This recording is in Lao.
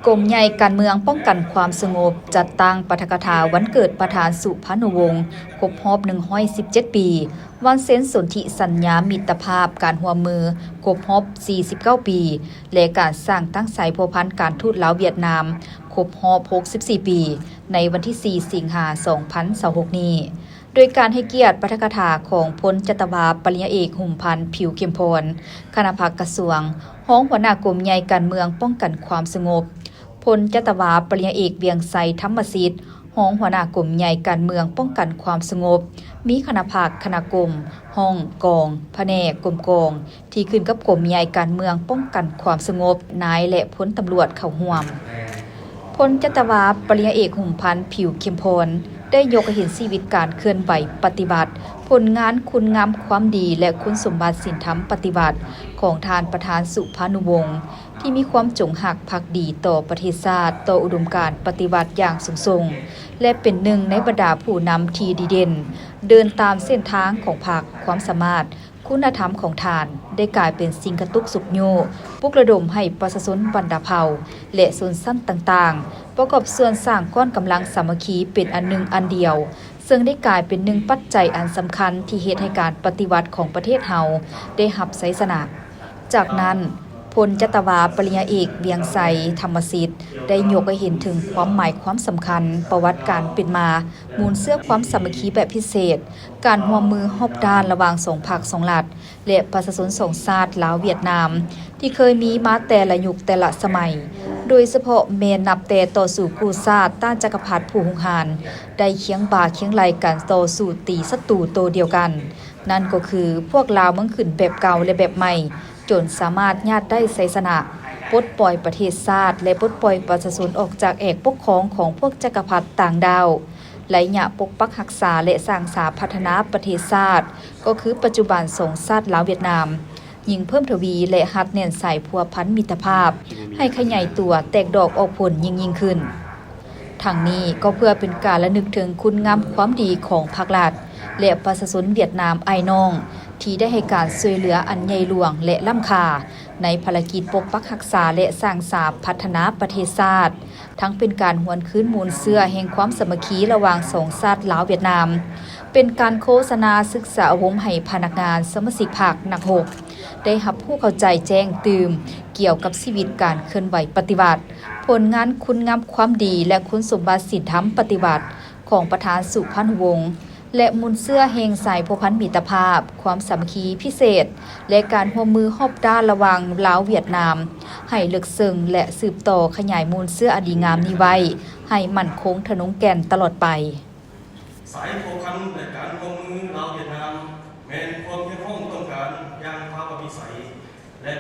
ກົມໃຫຍ່ການເມືອງປ້ອງກັນຄວາມສະຫງົບ ຈັດຕັ້ງປາຖະກະຖາວັນເກີດປະທານສຸພານຸວົງ ຄົບຮອບໜຶ່ງຮ້ອຍສິບເຈັດປີ, ວັນເຊັນສົນທິສັນຍາມິດຕະພາບການຮ່ວມມືຄົບຮອບສີ່ສິບເກົ້າປີ ແລະ ການສ້າງຕັ້ງສາຍພົວພັນການທູດລາວຫວຽດນາມ ຄົບຮອບຫົກສິບສີ່ປີ ໃນວັນທີສີ່ ສິງຫາ ສອງພັນຊາວຫົກນີ້. ໂດຍການໃຫ້ກຽດປາຖະກະຖາຂອງພົນຈັດຕະວາ ປະລິນຍາເອກ ຫຸມພັນ ຜິວເຂັ້ມພອນ ຄະນະພັກກະຊວງ, ຮອງຫົວໜ້າກົມໃຫຍ່ການເມືອງປ້ອງກັນຄວາມສະຫງົບ, ພົນຈັດຕະວາ ປະລິນຍາເອກ ວຽງໄຊ ທຳມະສິດ, ຮອງຫົວໜ້າກົມໃຫຍ່ການເມືອງປ້ອງກັນຄວາມສະຫງົບ, ມີຄະນະພັກ, ຄະນະກົມ, ຫ້ອງ, ກອງ, ພະແນກ, ກົມກອງ ທີ່ຂຶ້ນກັບກົມໃຫຍ່ການເມືອງປ້ອງກັນຄວາມສະຫງົບ, ນາຍ ແລະ ພົນຕຳຫຼວດເຂົ້າຮ່ວມ. ພົນຈັດຕະວາ ປະລິນຍາເອກ ຫຸມພັນ ຜິວເຂັ້ມພອນ ໄດ້ຍົກໃຫ້ເຫັນຊີວິດການເຄື່ອນໄຫວປະຕິວັດ, ຜົນງານຄຸນງາມຄວາມດີ ແລະ ຄຸນສົມບັດສິນທຳປະຕິວັດຂອງທ່ານປະທານສຸພານຸວົງ ທີ່ມີຄວາມຈົງຮັກພັກດີຕໍ່ປະເທດຊາດ, ຕໍ່ອຸດົມການປະຕິວັດຢ່າງສູງສົ່ງ ແລະ ເປັນໜຶ່ງໃນບັນດາຜູ້ນຳທີ່ດີເດັ່ນ, ເດີນຕາມເສັ້ນທາງຂອງພັກ, ຄວາມສາມາດ, ຄຸນນະທຳຂອງທ່ານໄດ້ກາຍເປັນສິ່ງກະຕຸກຊຸກຍູ້, ປຸກລະດົມໃຫ້ປະຊາຊົນບັນດາເຜົ່າ ແລະ ຊົນຊັ້ນຕ່າງໆ ປະກອບສ່ວນສ້າງກ້ອນກຳລັງສາມັກຄີເປັນອັນໜຶ່ງອັນດຽວ, ເຊິ່ງໄດ້ກາຍເປັນໜຶ່ງປັດໄຈອັນສຳຄັນທີ່ເຮັດໃຫ້ການປະຕິວັດຂອງປະເທດເຮົາໄດ້ຮັບໄຊຊະນະ. ຈາກນັ້ນ, ພົນຈັດຕະວາ ປະລິນຍາເອກ ວຽງໄຊ ທຳມະສິດ ໄດ້ຍົກໃຫ້ເຫັນເຖິງຄວາມໝາຍຄວາມສຳຄັນ, ປະຫວັດການເປັນມາ, ມູນເຊື້ອຄວາມສາມັກຄີແບບພິເສດ, ການຮ່ວມມືຮອບດ້ານລະຫວ່າງສອງພັກສອງລັດ ແລະ ປະຊາຊົນສອງຊາດລາວຫວຽດນາມ ທີ່ເຄີຍມີມາແຕ່ລະຍຸກແຕ່ລະສະໄໝ, ໂດຍສະເພາະແມ່ນນັບແຕ່ຕໍ່ສູ້ກູ້ຊາດຕ້ານຈັກກະພັດຜູ້ຮຸກຮານ, ໄດ້ຄຽງບ່າຄຽງໄຫຼ່ກັນຕໍ່ສູ້ຕີສັດຕູໂຕດຽວກັນ, ນັ້ນກໍຄືພວກລາວເມືອງຂຶ້ນແບບເກົ່າ ແລະ ແບບໃໝ່, ຈົນສາມາດຍາດໄດ້ໄຊຊະນະ, ປົດປ່ອຍປະເທດຊາດ ແລະ ປົດປ່ອຍປະຊາຊົນອອກຈາກແອກປົກຄອງຂອງພວກຈັກກະພັດຕ່າງດ້າວ. ໄລຍະປົກປັກຮັກສາ ແລະ ສ້າງສາພັດທະນາປະເທດຊາດ ກໍຄືປັດຈຸບັນສອງຊາດລາວຫວຽດນາມ ຍິ່ງເພີ່ມທະວີ ແລະ ຮັດແໜ້ນສາຍພົວພັນມິດຕະພາບ ໃຫ້ຂະຫຍາຍຕົວແຕກດອກອອກຜົນຍິ່ງໆຂຶ້ນ. ທັງນີ້ກໍເພື່ອເປັນການລະນຶກເຖິງຄຸນງາມຄວາມດີຂອງພັກລັດ ແລະ ປະຊາຊົນຫວຽດນາມອ້າຍນ້ອງ ທີ່ໄດ້ໃຫ້ການຊ່ວຍເຫຼືອອັນໃຫຍ່ຫຼວງ ແລະ ລ້ຳຄ່າ ໃນພາລະກິດປົກປັກຮັກສາ ແລະ ສ້າງສາພັດທະນາປະເທດຊາດ, ທັງເປັນການຫວນຄືນມູນເຊື້ອແຫ່ງຄວາມສາມັກຄີລະຫວ່າງສອງຊາດລາວຫວຽດນາມ, ເປັນການໂຄສະນາສຶກສາອົບຮົມໃຫ້ພະນັກງານ, ສະມາຊິກພັກ, ນັກຮົບ ໄດ້ຮັບຮູ້ເຂົ້າໃຈແຈ້ງຕື່ມກ່ຽວກັບຊີວິດການເຄື່ອນໄຫວປະຕິວັດ, ຜົນງານຄຸນງາມຄວາມດີ ແລະ ຄຸນສົມບັດສິນທຳປະຕິວັດຂອງປະທານສຸພານຸວົງ ແລະ ມູນເຊື້ອແຫ່ງສາຍພົວພັນມິດຕະພາບ, ຄວາມສາມັກຄີພິເສດ ແລະ ການຮ່ວມມືຮອບດ້ານລະຫວ່າງລາວຫວຽດນາມ ໃຫ້ເລິກເຊິ່ງ ແລະ ສືບຕໍ່ຂະຫຍາຍມູນເຊື້ອອັນດີງາມນີ້ໄວ້ໃຫ້ໝັ້ນຄົງທະນົງແກ່ນຕະຫຼອດໄປ. ສາຍພົວພັນ ແລະ ການຮ່ວມມືລາວຫວຽດ